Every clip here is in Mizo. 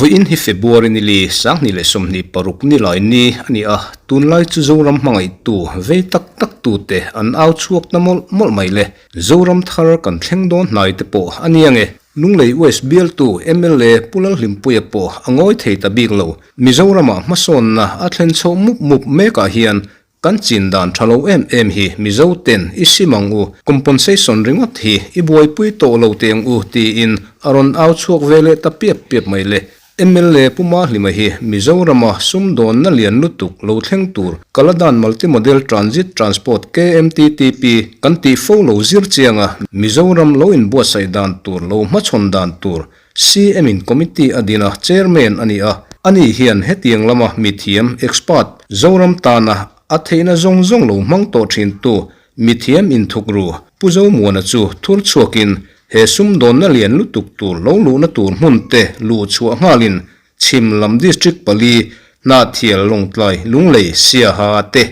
Vawiin hi February ni li, 2026 ni lai ni a ni a, tunlai chu Zoram hmangaihtu vei tak tak tute an au chhuak ta mawlh mawlh mai le. Zoram thar kan thleng dawn hnai te pawh a nia nge. Lunglei West bialtu mla Pu Lalhlimpuia pawh a ngawi thei ta bik lo. Mizoramah hmasawnna a thlen chhoh mup mup mekah hian Kan chin dan tha lo em em hi Mizo ten i sim ang u, compensation ringawt hi i buaipui tawh lo teh ang u tiin a rawn au chhuak ve leh ta piap piap mai le. Mla Pu Mahlima hi Mizorama sumdawnna lian lutuk lo thleng tur Kaladan Multimodal Transit Transport, KMTTP, kan tih fo lo zir chianga Mizoram lo inbuatsaih dan tur lo hmachhawn dan tur CM in committee a din a, chairman a ni a. Ani hian hetiang lama mithiam, expert, Zoram tana a theihna zawng zawng lo hmang tawh thintu mithiam inthukru Pu Zomuana chu thur chhuakin he sumdawnna lian lutuk tur lo luhna tur hmun te luh chhuah nghalin chhim lam district pali Hnahthial, Lawngtlai, Lunglei, Siaha te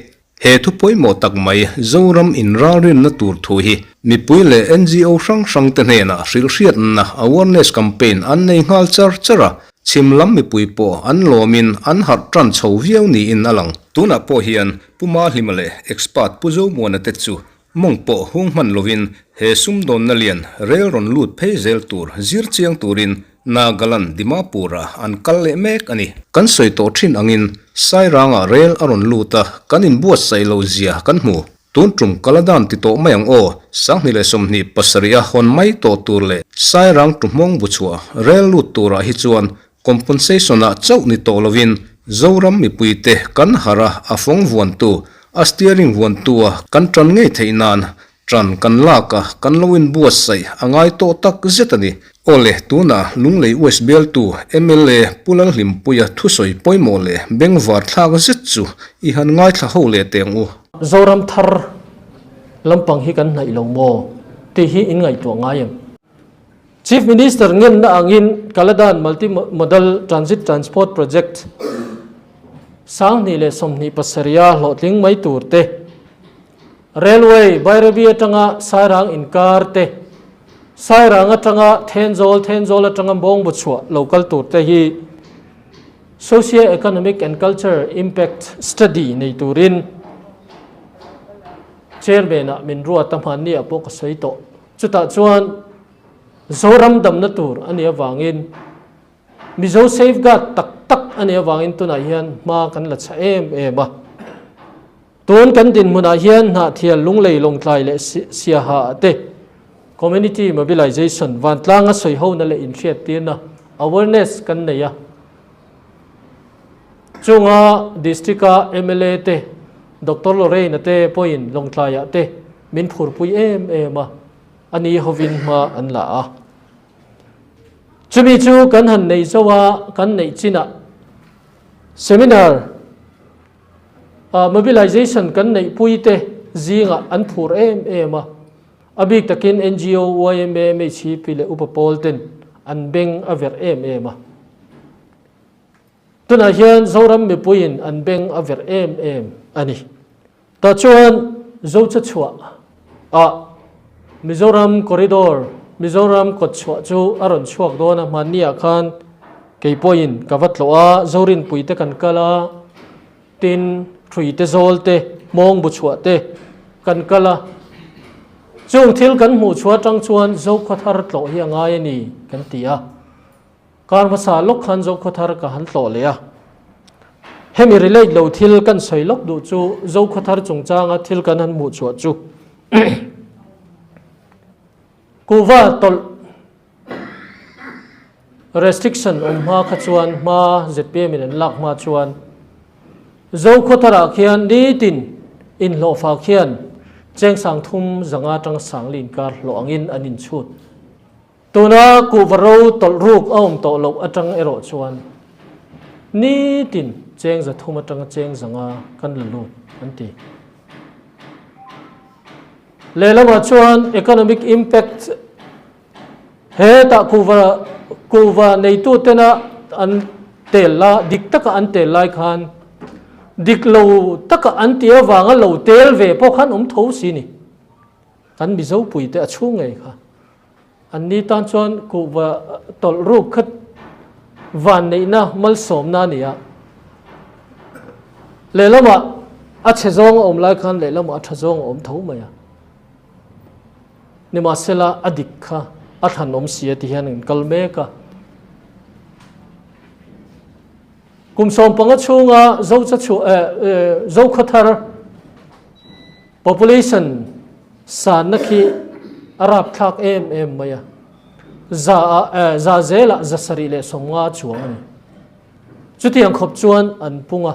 He thu pawimawh tak mai Zoram inralrinna tur thu hi mipui leh NGO hrang hrangte hnenah hrilhhriatna, awareness campaign, an nei nghal char char a, chhim lam mipui pawh an lawmin an harh tan chho viau niin a lang. Tunah pawh hian Pu Mahlima leh expert Pu Zomuana te chu mawng pawh hung hman lovin he sumdawnna lian rel rawn lut phei zel tur zir chiang turin Nagaland Dimapur-ah an kal leh mek a ni. Kan sawi tawh thin angin Sairangah rel a rawn lut a, kan inbuatsaih lo zia kan hmu. Tun tum Kaladan ti tawh mai ang aw, 2027 a hawn mai tawh tur leh Sairang tuhmawng bu chhuah rel lut turah hi chuan compensation-ah chauh ni tawh lovin Zoram mipuite kan harh a, a fawng vuantu, a steering vuantu-a kan tan ngei theih nan Ṭan kan lak a, kan lo inbuatsaih a ngai tawh tak zet a ni. Awle, tunah Lunglei West bialtu mla Pu Lalhlimpuia thusawi pawimawh leh bengvar thlak zet chu i han ngaithla ho leh teh ang u. Zoram thar lampang hi kan hnaih lo maw tih hi in ngaihtuah ngai em? Chief Minister ngenna angin Kaladan Multi Modal Transit Transport Project 2027 a hlawhtling mai tur te, Railway, Bairabi atanga Sairang inkar te, Sairang atanga Thenzawl, Thenzawl atanga Bawngbuchhuah lo kal tur te hi Socio-Economic and Culture Impact Study nei turin Chairman ah min ruat a hmanni ah pawh ka sawi tawh. Chutah chuan Zoram damna tur a nih avangin Mizo safeguard tak tak a nih avangin tunah hian hma kan la chha em em a. Tun kan dinhmunah hian Hnahthial, Lunglei, Lawngtlai leh Siaha ah te Community Mobilization, vantlanga sawihona leh inhriattirna, awareness, kan nei a. Chunga District-a mla te, Doctor Lorraine-a te pawhin Lawngtlaiah te min phurpui em em a, a ni hovin hma an la a. Chumi chu kan han neih zo a, kan neih chinah seminar mobilization kan neihpui te zingah an phur em em a, a bik takin NGO, yma, MHEP leh Upa Pawl ten an beng a verh em em a. Tunah hian Zoram mipuiin an beng a verh em em a ni. Tah chuan Zochachhuah ah Mizoram Corridor, Mizoram kawtchhuah chu a rawn chhuak dawn a, hmanni ah khan kei pawhin ka va tlawh a, Zorinpui te kan kal a, tin hrui te zawl te, mawng bu chhuah te kan kal a. Chung thil kan hmuh chhuah atang chuan Zokhawthar tlawh hi a ngai a ni kan ti a. Kar hmasa lawk khan Zokhawthar ka han tlawh leh a. Hemi relate lo thil kan sawi lawk duh chu Zokhawthar chungchanga thil kan han hmuh chhuah chu kuhva tawlh restriction awm hma kha chuan hma zpm in an lak hma chuan Zokhawtharah khian nitin inhlawhfa khian cheng sang thum zanga tang sangli inkar hlawh angin an inchhut. Tuna kuhva ro tawlh ruk a awm tawh loh atang erawh chuan nitin cheng za thum atanga cheng zanga kan la lut an ti. Lehlamah chuan economic impact hetah kuhva kuhva neitu tena an tel la dik taka an tel lai khan dik lo taka an tih avanga lo tel ve pawh khan awm tho si ni. Kan Mizo puite a chhung ngei kha. An ni tan chuan kuhva tawlh ruk kha vanneihna malsawmna a ni a. Lehlamah a chhe zawng a awm lai khan lehlamah a tha zawng a awm tho mai a. Nimahsela a dik kha a thlan awm si a ti hian an kal mek a. Kum 15 chhunga Zocha Zokhawthar population sanna khi a rapthlak em em mai a. Za ah za zelah 750 chuang a ni. Chutiang khawp chuan an pung a.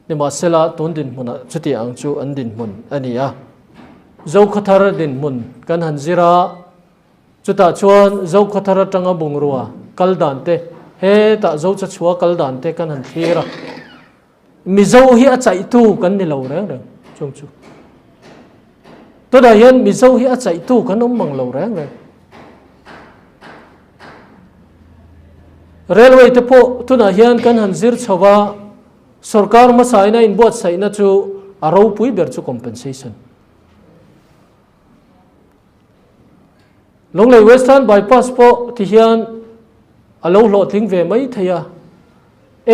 Nimahsela tun dinhmunah chutiang chu an dinhmun a ni a. Zokhawthar dinhmun kan han zir a. Chutah chuan Zokhawthar atanga bungrua kal dan te, hetah Zochachhua kal dan te kan han thlir a. Mizo hi a chaihtu kan ni lo reng reng chung chu. Tunah hian Mizo hi a chaihtu kan awm mang lo reng reng. Railway te pawh tunah hian kan han zir chho a, sorkar hmasaina inbuatsaihna chu a ropui ber chu compensation. Lunglei Western Bypass pawh ti hian a lo hlawhtling ve mai thei a,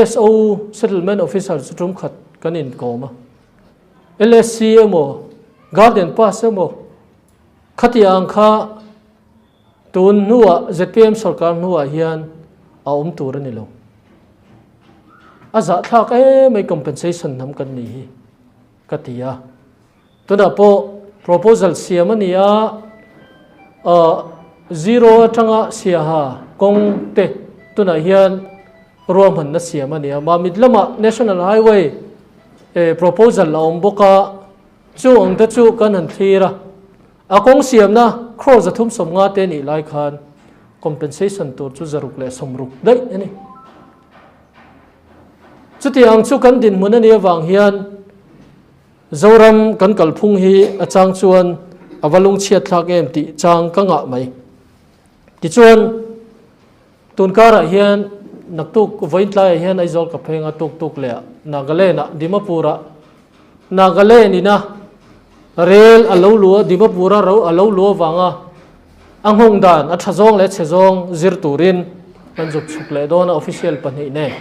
SO Settlement Officer chu tum khat kan inkawm a, LSC emaw Garden Pass emaw khati ang kha tun hnuah zpm sorkar hnuah hian a awm tur a ni lo. A zahthlak emai compensation hnam kan ni hi ka ti a. Tunah pawh proposal siam a ni a, zero atanga siaha kawng te tunah hian ruahmanna siam a ni a. Mamit lamah National Highway proposal a awm bawk a, chu ang te chu kan han thlir a. A kawng siamna crore 350 te nih lai khan compensation tur chu 160 daih a ni. Chutiang chu kan dinhmun a nih avang hian Zoram kan kalphung hi a chang chuan a va lungchhiat thlak em tih chang ka ngah mai. Tichuan, tun karah hian naktuk vawiin tlaiah hian Aizawl ka pheng a tuk tuk leh a Nagaland-ah Dimapur-ah Nagaland ina rel a lo luh a Dimapur-a ro a lo luh avanga a nghawng dan a tha zawng leh chhe zawng zir turin kan zuk chhuk leh dawn a official pahnih nen.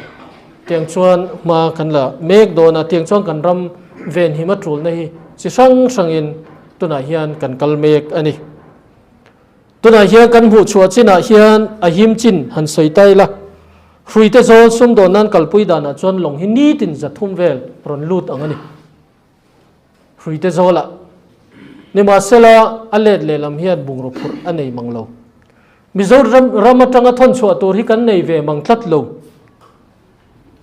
Tiang chuan hma kan la mek dawn a, tiang chuan kan ram venhim a tulna hi chi hrang hrangin tunah hian kan kal mek a ni. Tunah hian kan hmuh chhuah chinah hian a him chin han sawi ta ila, hruite zawl sumdawn nan kalpui danah chuan lawng hi nitin 300 vel rawn lut ang a ni. Hruite zawlah nimahsela a let lehlam hian bungraw phurh a nei mang lo. Mizoram ram atanga thawn chhuah tur hi kan nei ve mang tlat lo.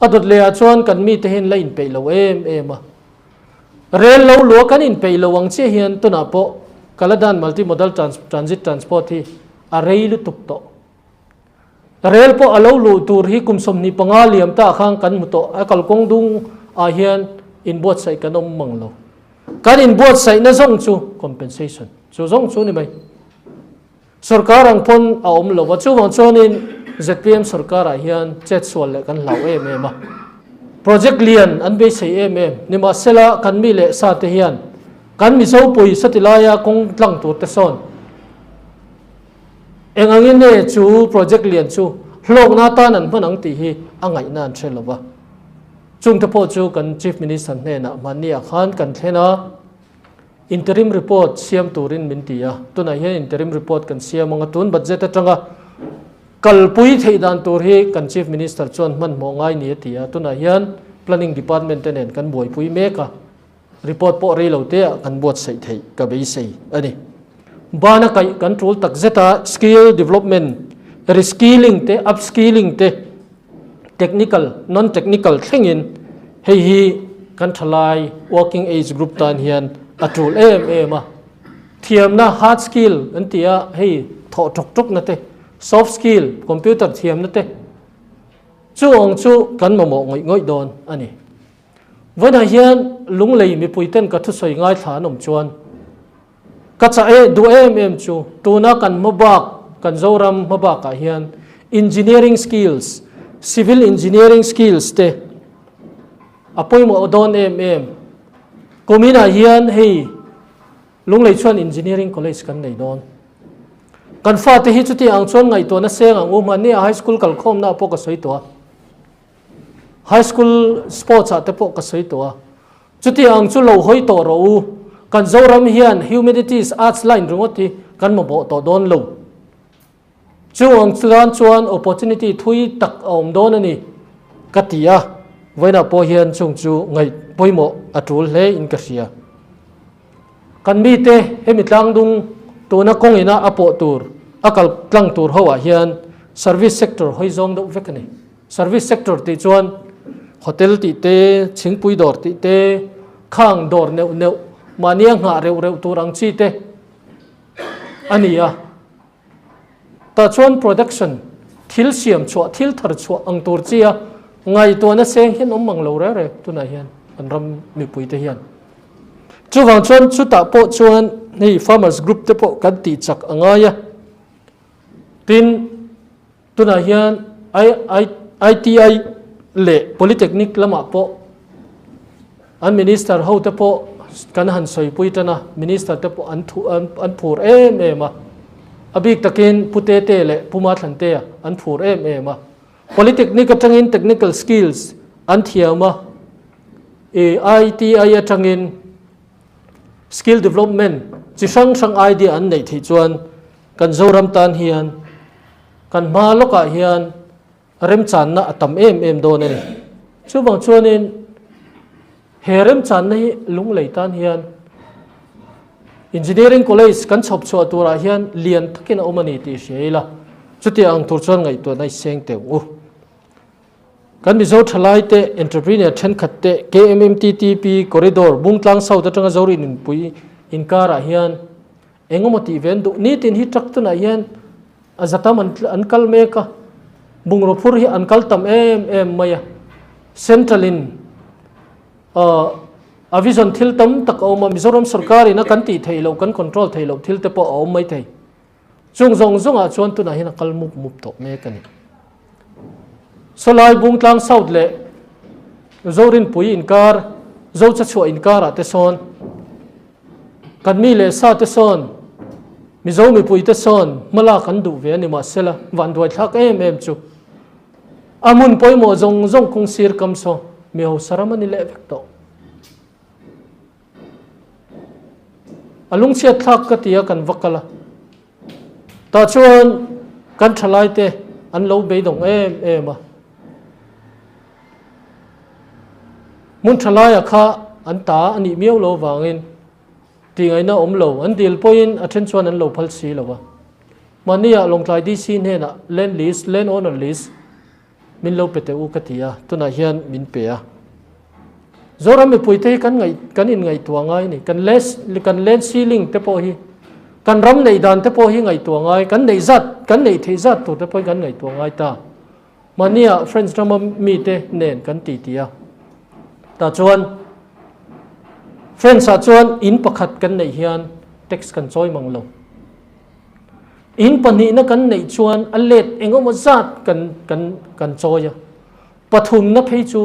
A dawt lehah chuan kan mite hian la inpeih lo em em a. Rel lo lua kan inpeih lo ang chiah hian tunah pawh Kaladan Multi-Modal Transit Transport hi a rei lutuk tawh. Rel pawh a lo luh tur hi kum 25 liam ta khan kan hmu tawh. A kalkawng dung ah hian inbuatsaih kan awm mang lo. Kan inbuatsaihna zawng chu compensation chu zawng chu ni mai. Sorkar ang pawn a awm lo a, chuvang chuanin zpm sorkar ah hian chetsual leh kan hlau em em a. Project lian an beisei em em. Nimahsela kan mi leh sa te hian kan Mizo pawisa ti laia kawng tlang tur te sawn Eng angin nge chu project lian chu hlawkna atan an hman ang tih hi a ngaihna an hre lo va. Chungte pawh chu kan Chief Minister hnenah hmanni ah khan kan thlen a, interim report siam turin min ti a, tunah hian interim report kan siam ang a, tun budget atanga kalpui theih dan tur hi kan Chief Minister chuan hmanhmawh ngai ni a ti a, tunah hian Planning Department te nen kan buaipui mek a. Report pawh rei lo te ah kan buatsaih theih ka beisei a ni. Bana kaih kan tul tak zet a, skill development, reskilling te, upskilling te, technical, non-technical thlengin hei hi kan thalai working age group tan hian a tul em em a. Thiamna, hard skill an ti a, hei thawh tawk tawk na te, soft skill, computer thiamna te, chu ang chu kan mamawh ngawih ngawih dawn a ni. Vawiinah hian Lunglei mipuiten ka thusawi ngaithla an awm chuan ka chah e duh em em chu tuna kan hmabak kan Zoram hmabakah hian engineering skills, civil engineering skills te a pawimawh dawn em em. Kuminah hian hei. Lunglei chuan Engineering College kan nei dawn. Kan fate hi chuti ang chuan ngaihtuahna seng ang u hmanni a High School kalkhawmna ah pawh ka sawi tawh a. High School Sports ah te pawh ka sawi tawh a. Chuti ang chu lo hawi tawh rawh u. Kan Zoram hian Humanities Arts line ringawt hi kan mamawh tawh dawn lo. Chu ang chuan chuan opportunity thui tak a awm dawn a ni ka ti a, vawiinah pawh hian chung chu ngaih pawimawh a tul hle in ka hria. Kan mite hemi tlangdung tuna kawng ina a pawh tur, a kal tlang tur ho ah hian service sector hawi zawng deuh vek a ni. Service sector tih chuan hotel tih te, chhingpui dawr tih te, khang dawr neuh neuh, mahnia nghah reuh reuh tur ang chi te a ni a. Tah chuan production, thil siam chhuah, thil thar chhuah ang tur chia ngaihtuahna seng hian awm mang lo reng reng tunah hian kan ram mipui te hian. Chuvang chuan chutah pawh chuan hei farmers group te pawh kan tih chak a ngai a. Tin, tunah hian ITI leh Polytechnic lamah pawh an minister ho te pawh kan han sawipui tan a, minister te pawh an thu an phur em em a, a bik takin Pu Tete leh Pu Mathlantea an phur em em a. Polytechnic atangin technical skills an thiam a, ITI atangin skill development chi hrang hrang idea an neih theih chuan kan Zoram tan hian kan hma lawkah hian remchanna a tam em em dawn a ni. Chuvang chuanin he remchanna hi lunglei tan hian Engineering College kan chhawp chhuah turah hian lian takin a awm a ni tih hria ila, chutiang ang tur chuan ngaihtuahna i seng teh ang u. Kan Mizo thalaite entrepreneur thenkhat te KMMTTP Corridor Bungtlang South atanga Zorin inpui inkarah hian Engemaw tih ve an duh. Nitin hi truck tunah hian a za tam an kal mek a, bungraw phur hi an kal tam em em mai a. Central in a vision thil tam tak a awm a, Mizoram sorkar in a kan tih theih loh, kan control theih loh thil te pawh a awm mai thei. Chung zawng zawngah chuan tunah hian a kal mup mup tawh mek a ni. Sawlai Bungtlang South leh Zorinpui inkar, Zochachhuah inkarah te sawn Kan mi leh sa te sawn, Mizo mipui te sawn hmalak an duh ve a ni mahsela vanduai thlak em em chu a hmun pawimawh zawng zawng kawng sir kam saw mi hausa ram a ni leh vek tawh. A lungchhiat thlak ka ti a kan va kal a, tah chuan kan thalai te an lo beidawng em em a. Hmun tha laia kha an ta a nih miau lo avangin tihngaihna awm lo an dil pawhin a then chuan an lo phal si lo a. Mahniah Lawngtlai DC hnenah land list, land owner list, min lo pe teh u ka ti a, tunah hian min pe a. Zoram mipuite hi kan ngaih kan inngaihtuah ngai a ni. Kan kan land ceiling te pawh hi kan ram neih dan te pawh hi ngaihtuah ngai, kan neih zat kan neih theih zat tur te pawhin kan ngaihtuah ngai ta. Mahnia French rama mite nen kan ti ti a. Tah chuan French ah chuan in pakhat kan neih hian tax kan chawi mang lo. In pahnihna kan neih chuan a let engemaw zat kan kan kan chawi a. Pathumna phei chu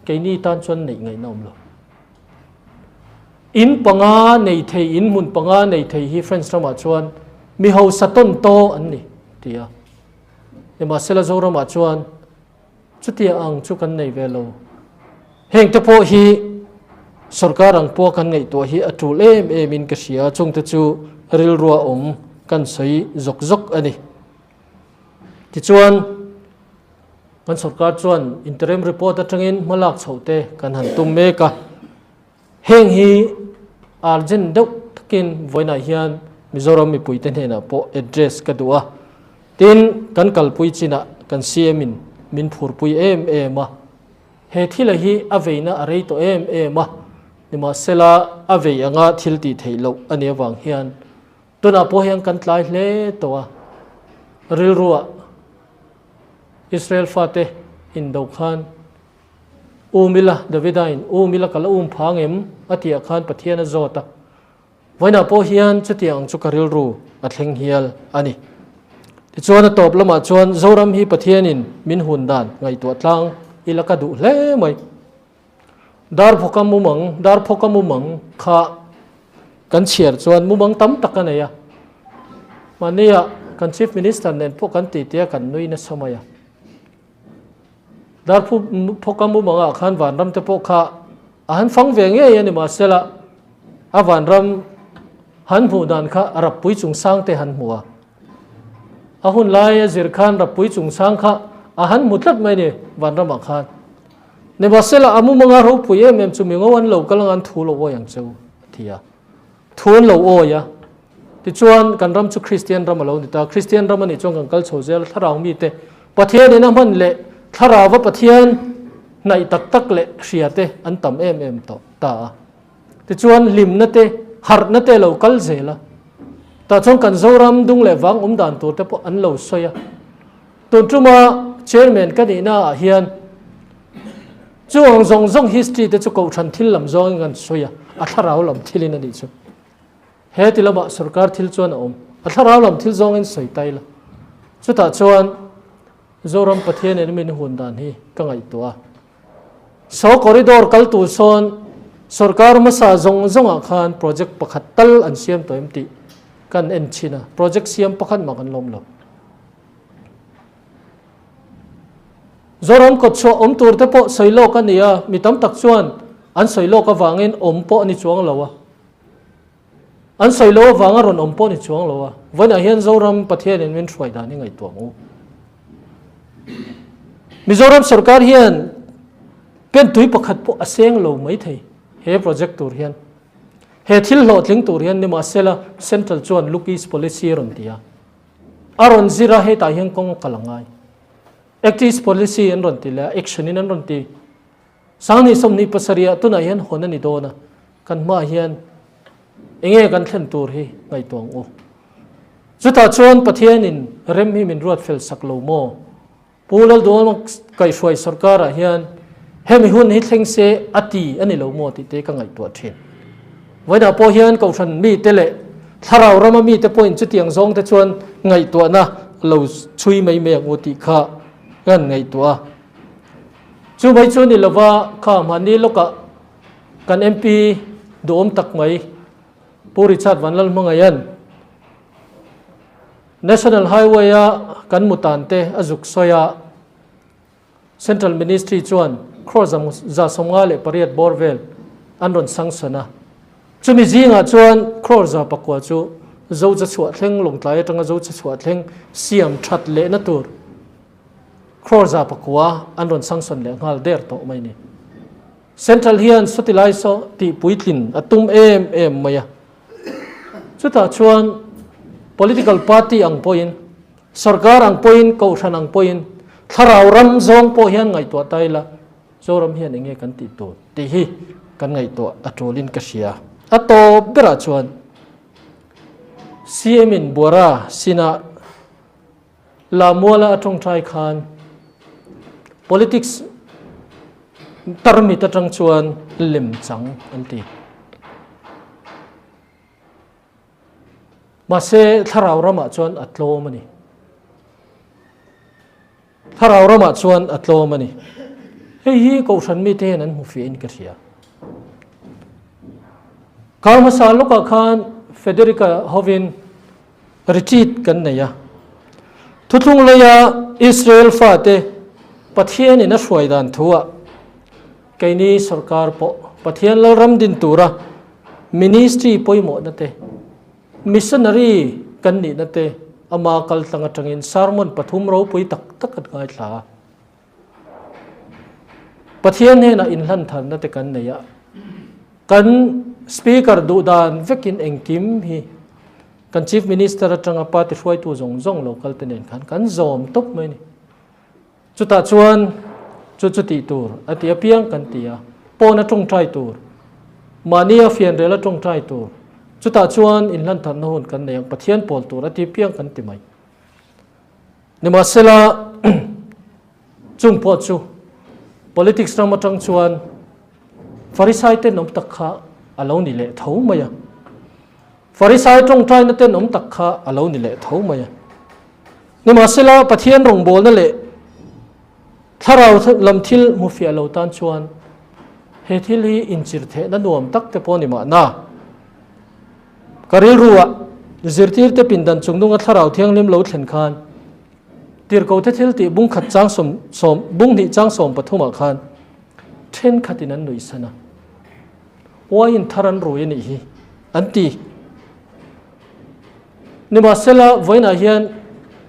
keini tan chuan neih ngaihna awm lo. In panga nei thei, in hmun panga nei thei hi French ramah chuan mi hausa tawn taw an ni ti a. Nimahsela Zoramah chuan chutia ang chu kan nei ve lo. Heng te pawh hi sorkar ang pawh kan ngaihtuah hi a tul em em in ka hria, chungte chu rilrua awm kan sawi zawk zawk a ni. Tichuan kan sorkar chuan interim report atangin hmalak chhoh te kan han tum mek a. Heng hi urgent deuh takin vawiinah hian Mizoram mipuite hnenah pawh address ka duh a. Tin, kan kalpui chinah kan CM in min phurpui em em a. He thila hi a veina a rei tawh em em a, nimahsela a vei anga thil tih theih loh a nih avang hian tunah pawh hian kan tlai hle tawh a. Rilruah Israel fate indo khan Um ila, Davidain, Um ila ka la um phang em? a tih ah khan Pathian a zawt a. Vawiinah pawh hian chutiang ang chu ka rilru a thleng hial a ni. Tichuan a tawp lamah chuan Zoram hi Pathianin min hun dan ngaihtuah tlang ila ka duh hle mai. Darphawka mumang, Darphawka mumang kha. kan chhiar chuan mumang tam tak a nei a. Mahnia kan Chief Minister nen pawh kan titi a, kan nui nasa mai a. Darphu phawka mumangah khan vanram te pawh kha a han fang ve ngei a ni mahsela a vanram han hmuh dan kha rappui chungchang te han hmu a. A hun lai a zir khan rappui chungchang kha a han hmu tlat mai a ni vanramah khan. Nimahsela a mumanga ropui em em chu mingo an lo kal anga an thu lo awi ang che u a ti a. Thu an lo awi a. Tichuan kan ram chu Kristian ram a lo ni ta. Kristian ram a nih chuan kan kal chho zel a, thlarau mite Pathianin a hman leh thlarauva Pathian hnaih tak tak leh hria te an tam em em tawh ta a. Tichuan hlimna te, harhna te a lo kal zel a. Tah chuan kan Zoram dung leh vang awm dan tur te pawh an lo sawi a. Tun tuma Chairman ka nihna ah hian chu ang zawng zawng history te chu kohhran thil lam zawngin kan sawi a, a thlarau lam thilin a nih chu. He ti lamah sorkar thil chuan a awm, a thlarau lam thil zawngin sawi ta ila. Chutah chuan Zoram Pathianin min hun dan hi ka ngaihtuah a. Saw corridor kal tur sawn sorkar hmasa zawng zawngah khan project pakhat tal an siam tawh em tih kan en chhin a, project siam pakhat mah kan lawm lo. Zoram kawtchhuah awm tur te pawh sawi lawk a ni a, mi tam tak chuan an sawi lawk avangin awm pawh a ni chuang lo a. An sawi lo avanga rawn awm pawh a ni chuang lo a. Vawiinah hian Zoram Pathianin min hruai dan hi ngaihtuah ang u. Mizoram sorkar hian pen tui pakhat pawh a seng lo mai thei he project tur hian. He thil hlawhtling tur hian nimahsela Central chuan Look East Policy a rawn ti a. A rawn zir a, hetah hian kawng a kal a ngai. Act East Policy an rawn ti leh a, action in an rawn ti. Sanghnih 27 ah tunah hian hawn a ni dawn a, kan hmaah hian enge kan thlen tur hi ngaihtuah ang u. Chutah chuan Pathianin rem hi min ruat fel sak lo maw? Pu Lalduhawma kaihhruai sorkarah hian hemi hun hi thleng se a ti a ni lo maw tih te ka ngaihtuah thin. Vawiinah pawh hian Kohhran mite leh Thlarau rama mite pawhin chutiang zawngte chuan ngaihtuahna lo chhui mai mai ang u tih kha kan ngaihtuah a. Chu mai chu ni lova kha mahni lawkah kan MP duhawm tak mai Pu Richard Vanlalhmangaian National Highway a kan mutan te a zuk sawi a, Central Ministry chuan crore 58 bawr vel an rawn sanction a. Chumi zingah chuan crore 900 chu Zocha chhuah thleng Lawngtlai atanga Zocha chhuah thleng siam that lehna tur crore 900 an rawn sanction leh nghal der tawh mai ni. Central hian sawti lai saw tih puitlin a tum em em mai a. Chutah chuan political party ang pawhin, sorkar ang pawhin, kohhran ang pawhin, thlarau ram zawng pawh hian ngaihtuah ta ila, Zoram hian eng nge kan tih tur tih hi kan ngaihtuah a tulin ka hria. A tawp berah chuan CM in Buara sinah Lamuala a tawngtai khan politics tarmit atang chuan lem chang an ti. Mahse thlarau ramah chuan a tlawm a ni. Thlarau ramah chuan a tlawm a ni. Hei hi Kohhran mite hian an hmu fiahin ka hria. Kar hmasa lawkah khan Federica hovin Retreat kan nei a. Thuthlung leia Israel fate Pathianin a hruai dan thuah keini sorkar pawh Pathian Lalram din tura ministry pawimawhna te, missionary kan nihna te ama kaltlang atangin sermon pathum ropui tak tak kan ngaithla a. Pathian hnenah inhlantharna te kan nei a, kan Speaker duhdan vekin engkim hi kan Chief Minister atanga party hruaitu zawng zawng lo kal te nen khan kan zawm tawp mai a ni. Chutah chuan chu chu tih tur a ti apiang kan ti a, pawna tawngtai tur, mahnia fianrela tawngtai tur, chutah chuan inhlantharna hun kan nei ang, Pathian pawl tur a ti apiang kan ti mai. Nimahsela, chung pawh chu politics ram atang chuan Farisai tenawm tak kha a lo ni leh tho mai a. Farisai tawngtaina tenawm tak kha a lo ni leh tho mai a. Nimahsela, Pathian rawngbawlna leh thlarau lam thil hmu fiah lo tan chuan he thil hi inchirthehna nuam tak te pawh a ni mahna. Ka rilru-ah zirtirte pindan chungnunga Thlarau Thianghlim lo thlen khan Tirhkote thil tih bung khat chang sawm sawm bung hnih chang sawm pathumah khan thenkhatin an nuihsan a, Uaiin thar an rui a nih hi, an ti. Nimahsela, vawiinah hian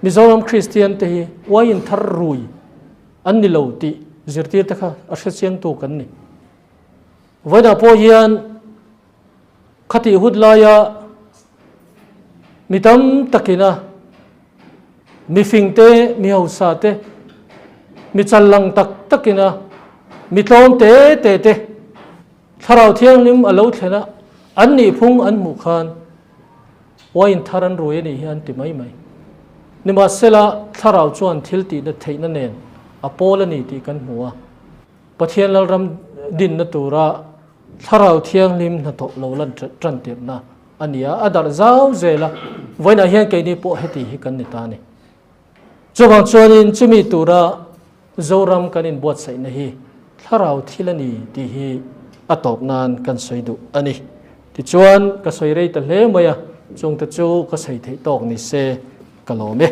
Mizoram Kristian te hi uaiin thar rui an ni lo tih zirtirte kha a hrechiangtu kan ni. Vawiinah pawh hian Khatih hut laia mi tam takina mi fing te, mi hausa te, mi challang tak takina mi tlawm te te te Thlarau Thianghlim a lo thlen a, an nihphung an hmuh khan wine thar an rui a nih hi an ti mai mai. Nimahsela, Thlarau chuan thil tihna theihna nen a pawl a ni tih kan hmu a. Pathian Lalram dinna tura Thlarau Thianghlim hnathawh lo lan tan tirhna a ni a, a darh zau zel a, vawiinah hian keini pawh heti hi kan ni ta a ni. Chuvang chuanin chumi tura Zoram kan inbuatsaihna hi Thlarau thil a ni tih hi a tawp nan kan sawi duh a ni. Tichuan ka sawi rei ta hle mai a, chungte chu ka sawi theih tawk ni se ka lawm e.